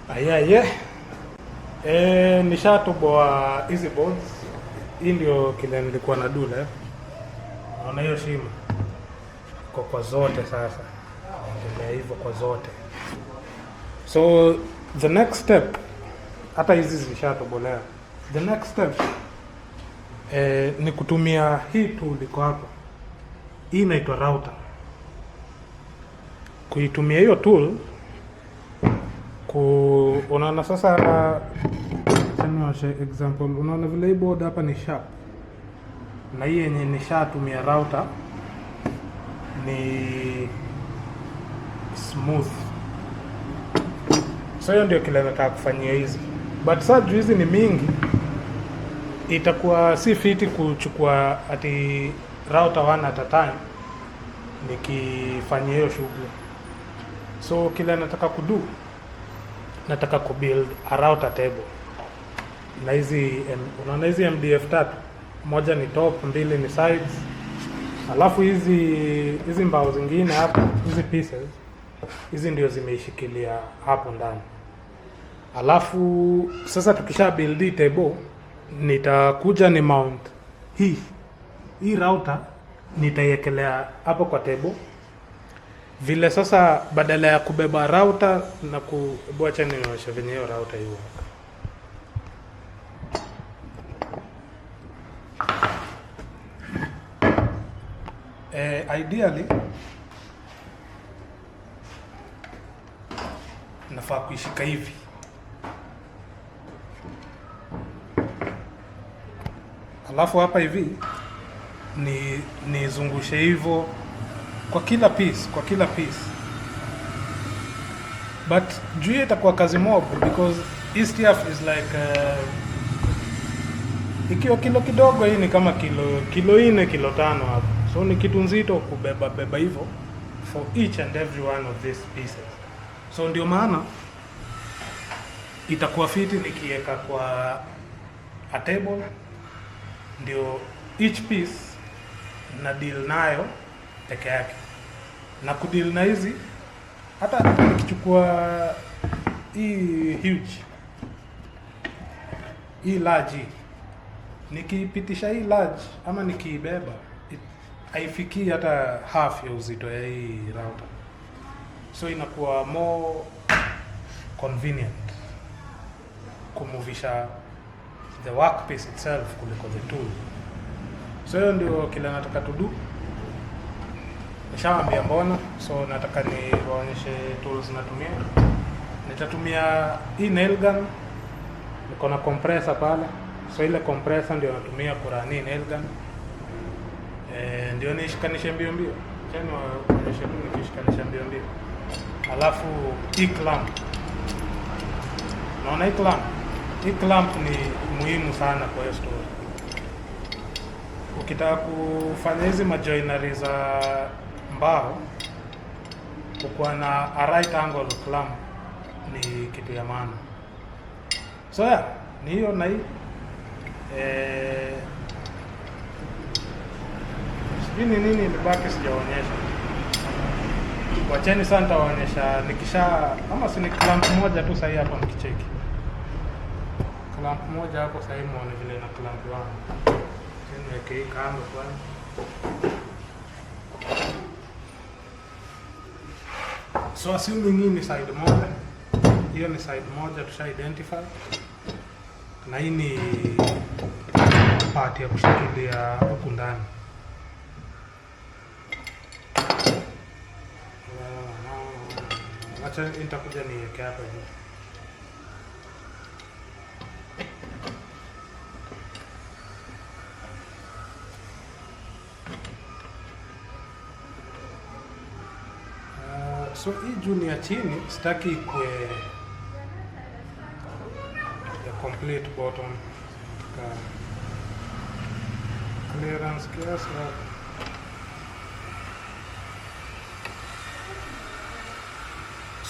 Ayaye. Nishatoboa hizi boards. Hii ndio kile nilikuwa na dule. Naona hiyo shimo iko kwa zote sasa. Endelea hivyo kwa zote. So the next step, hata hizi zishatobolea. The next step ni kutumia hii tool iko hapa. Hii inaitwa router. Kuitumia hiyo tool ku unaona sasa, nionyeshe example. Unaona vile hii board hapa ni sharp, na hii yenye nishatumia router ni smooth. So hiyo ndio kile nataka kufanyia hizi, but sasa juu hizi ni mingi, itakuwa si fiti kuchukua ati router one at a time nikifanyia hiyo shughuli. So kile nataka kudo, nataka kubuild a router table na hizi, unaona hizi MDF tatu, moja ni top, mbili ni sides, alafu hizi mbao zingine hapa, hizi pieces hizi ndio zimeishikilia hapo ndani. Alafu sasa tukisha build hii table, nitakuja ni mount hii router, nitaiekelea hapo kwa table vile. Sasa badala ya kubeba router na ku, hebu acha nionyeshe venye hiyo router hiyo. Ideally nafaa kuishika hivi, alafu hapa hivi ni nizungushe hivyo kwa kila piece, kwa kila piece, but juu hiyo itakuwa kazi mob because hii stuff is like ikiwa kilo kidogo, hii ni kama kilo 4, kilo 5 hapo, so ni kitu nzito kubeba beba hivyo for each and every one of these pieces. So ndio maana itakuwa fiti nikiweka kwa a table, ndio each piece na deal nayo peke yake, na kudeal na hizi, hata nikichukua hii huge, hii large hii, nikipitisha hii large ama nikiibeba, haifikii hata half ya uzito ya hii router, so inakuwa more convenient kumuvisha the workpiece itself kuliko the tool. So hiyo ndio kile nataka to do. Nishawaambia mbona, so nataka niwaonyeshe tools natumia. Nitatumia hii nail gun, niko na compressor pale, so ile compressor ndio natumia kurun nail gun. Ndio nishikanishe mbio mbio. Acha niwaonyeshe tu nikishikanisha mbio mbio. Alafu hii clamp. Naona hii clamp. Hii clamp ni muhimu sana kwa hiyo story. Ukitaka kufanya hizi majoinery za mbao, kukuwa na a right angle clamp ni kitu ya maana. So yeah, ni hiyo na hii. Sijui ni nini imebaki sijaonyesha. Wacheni sana nitawaonyesha nikisha, ama si ni clamp moja tu sahi hapo nikicheki. Clamp moja hapo sahi muone vile na clamp wangu. Niweke hii kando kwanza. So assuming hii ni side moja, hiyo ni side moja tusha identify, na hii ni part ya kushikilia huku ndani. Acha nitakuja niweke hapa juu. So hii juu ni ya chini, sitaki ikue ya complete bottom. Nataka clearance kiasi hapa.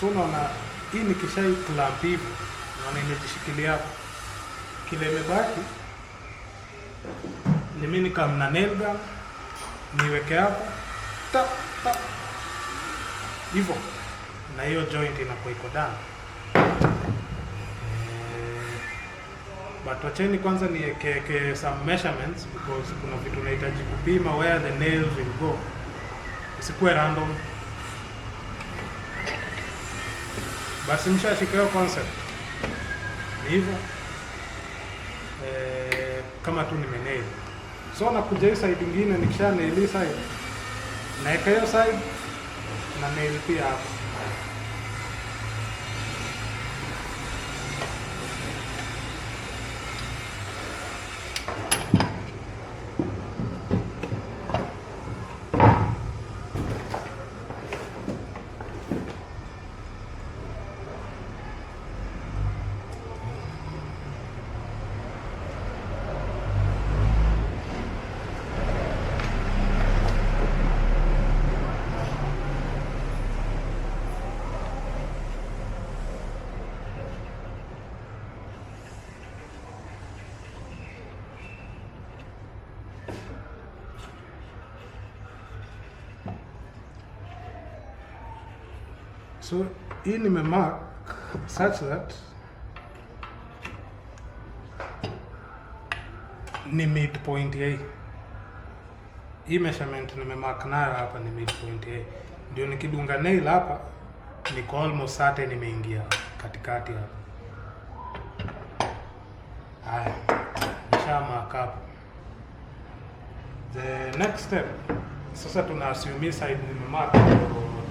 So unaona hii nikishai clamp hivi, unaona imejishikilia hapo. Kile imebaki ni mimi nikam na nail gun niweke hapo tap tap hivyo, na hiyo joint inakuwa iko done. But wacheni kwanza niekeke some measurements because kuna vitu nahitaji kupima where the nails will go. Isikuwe random. Basi mshashika hiyo concept. Ni hivyo. Kama tu nimenail. So nakuja hii side ingine, nikisha nail hii side, naeka hiyo side na nail pia hapo. So hii nimemark such that ni midpoint ya hii. Hii measurement nimemark nayo hapa ni midpoint ya hii. Ndio nikidunga nail hapa niko almost certain nimeingia katikati hapa. Haya, nisha mark hapo. The next step sasa tuna assume side nimemark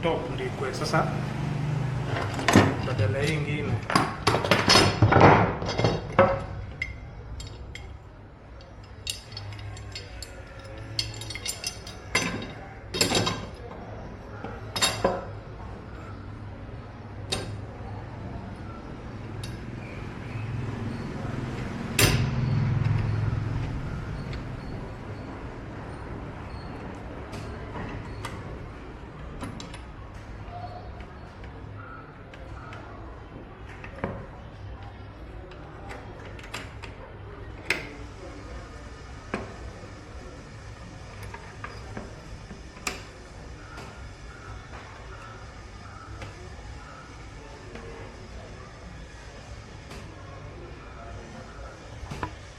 top ndio ikuwe sasa badala hii ingine.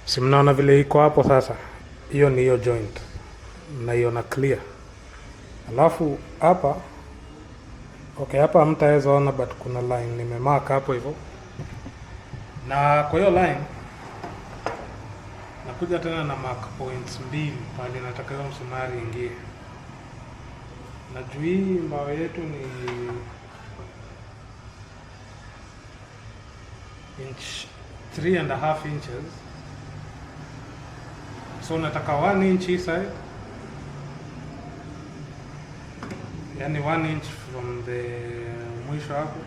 Si mnaona vile iko hapo sasa? Hiyo ni hiyo joint. Mnaiona clear. Alafu hapa, okay, hapa hamtaweza ona but kuna line nimemark hapo hivyo. Na kwa hiyo line nakuja tena na mark points mbili pale nataka hiyo msumari ingie. Na juu hii mbao yetu ni inch 3.5 inches. So nataka 1 inch hii side, yani 1 inch from the mwisho hapo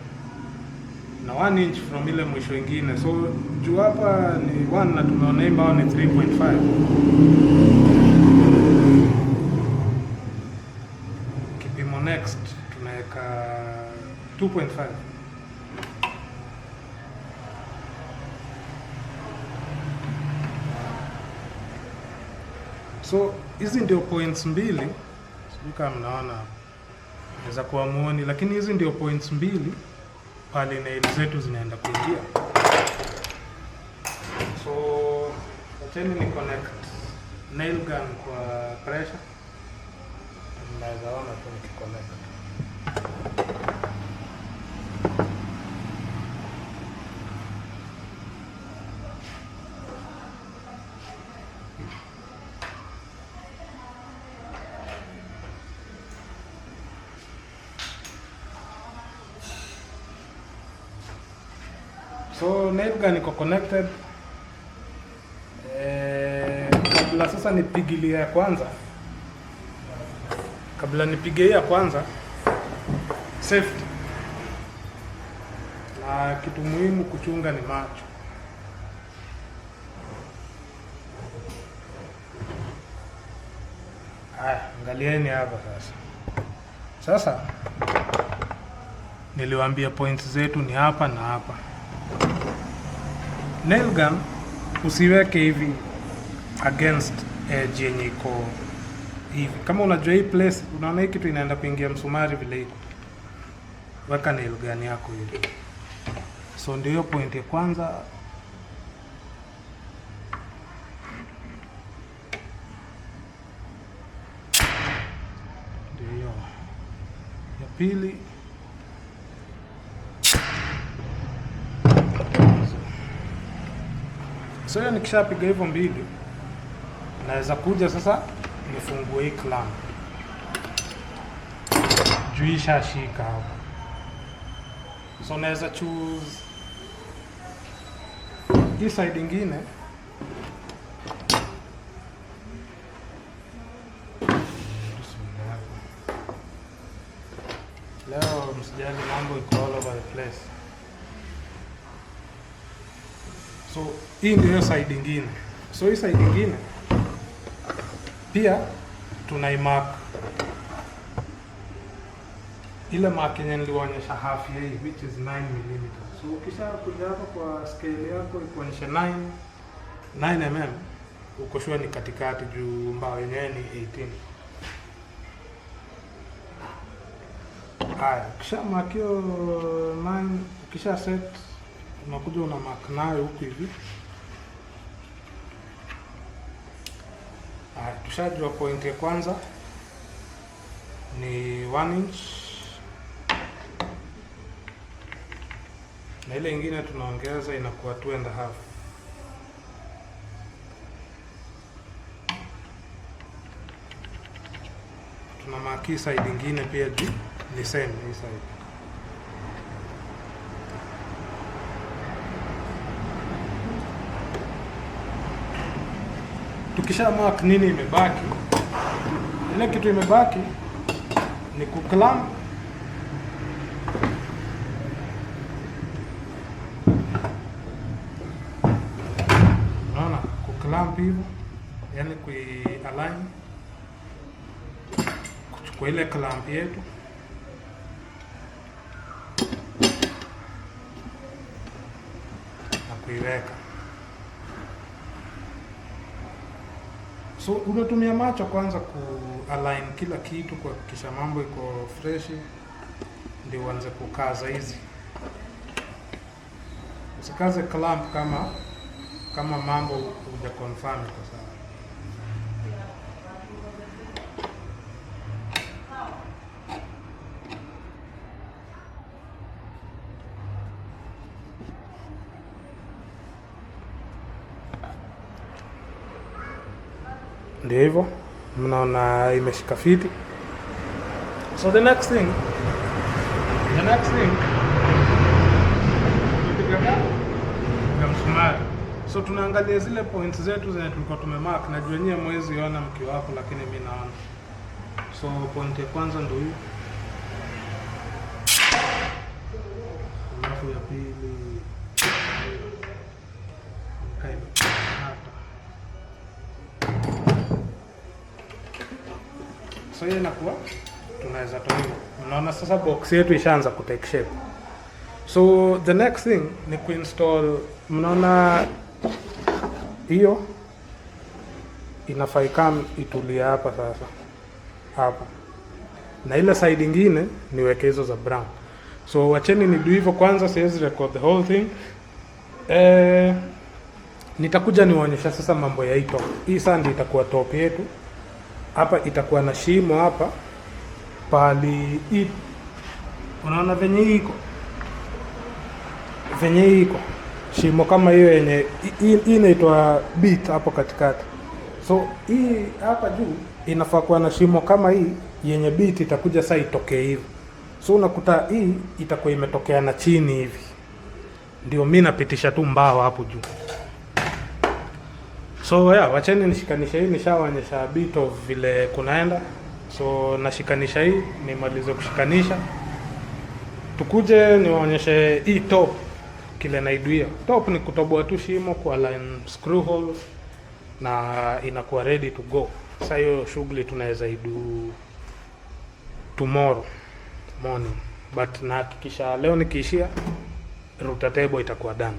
na 1 inch from ile mwisho ingine. So juu hapa ni 1 na tumeona hii mbao ni 3.5. Kipimo next tunaweka 2.5. So hizi ndio points mbili, sijui kama mnaona hapo, naweza kuwa muoni, lakini hizi ndio points mbili pale nail zetu zinaenda kuingia. So acheni ni connect nail gun kwa pressure, mnaweza ona tu nikiconnect. So nail gun iko connected. Kabla sasa nipigilie ya kwanza, kabla nipige ya kwanza, safety na kitu muhimu kuchunga ni macho. Haya, angalieni hapa sasa. Sasa niliwaambia points zetu ni hapa na hapa. Nail gun usiweke hivi against edge yenye iko hivi. Kama unajua hii place, unaona hii kitu inaenda kuingia msumari vile iko, weka nail gun yako hivi. So ndio hiyo point ya kwanza. Pili, so hiyo nikishapiga hivyo mbili, naweza kuja sasa nifungue hii clamp juu ishashika hapa, so naweza choose hii side ingine. Tusonge hapa. Leo msijali, mambo iko all over the place. So hii ndio hiyo side ingine. So hii side ingine pia tunaimark ile mark yenye niliwaonyesha half ya hii, which is 9 mm. So ukisha kuja hapa kwa scale yako ikuonyesha 9 mm, uko sure ni katikati juu mbao yenyewe ni 18. Haya, ukisha mark hiyo 9, ukisha set, unakuja una mark nayo huku hivi. Haya, tushajua point ya kwanza ni 1 inch na ile ingine tunaongeza inakuwa 2.5. Tuna mark hii side ingine pia juu ni same hii side. Tukisha mark, nini imebaki? Ile kitu imebaki ni kuclamp. Unaona, kuclamp hivyo, yani kui-align, kuchukua ile clamp yetu na kuiweka. So unatumia macho kwanza ku align kila kitu, kuhakikisha mambo iko fresh, ndio uanze kukaza hizi. Usikaze clamp kama mambo huja confirm iko sawa. Ndio hivyo, mnaona imeshika fiti. So the next thing tupiga msumari. So tunaangalia zile points zetu zenye tulikuwa tumemark. Najua nyie hamwezi ona mkiwa hapo, lakini mi naona. So point ya kwanza ndio hiyo, alafu ya pili hapa. So hiyo inakuwa tunaweza toa. Unaona sasa box yetu ishaanza ku take shape. So the next thing ni kuinstall. Mnaona hiyo inafaa ikam itulie hapa sasa hapa, na ile side ingine niweke hizo za brown. So wacheni nido hivyo kwanza, siwezi record the whole thing. Nitakuja niwaonyesha sasa mambo ya hii top. Hii sasa ndio itakuwa top yetu. Hapa itakuwa na shimo hapa pali hii, unaona venye hii iko, venye hii iko shimo kama hiyo yenye hii inaitwa bit hapo katikati. So hii hapa juu inafaa kuwa na shimo kama hii yenye bit itakuja sasa itokee hivi. So unakuta hii itakuwa imetokea na chini hivi, ndio mi napitisha tu mbao hapo juu. So yeah, wacheni nishikanishe hii, nishawaonyesha a bit of vile kunaenda. So nashikanisha hii, nimalize kushikanisha, tukuje niwaonyeshe hii top kile naiduia. Top ni kutoboa tu shimo kwa align screw holes na inakuwa ready to go. Sasa hiyo shughuli tunaweza ido tomorrow morning, but nahakikisha leo nikiishia router table itakuwa done.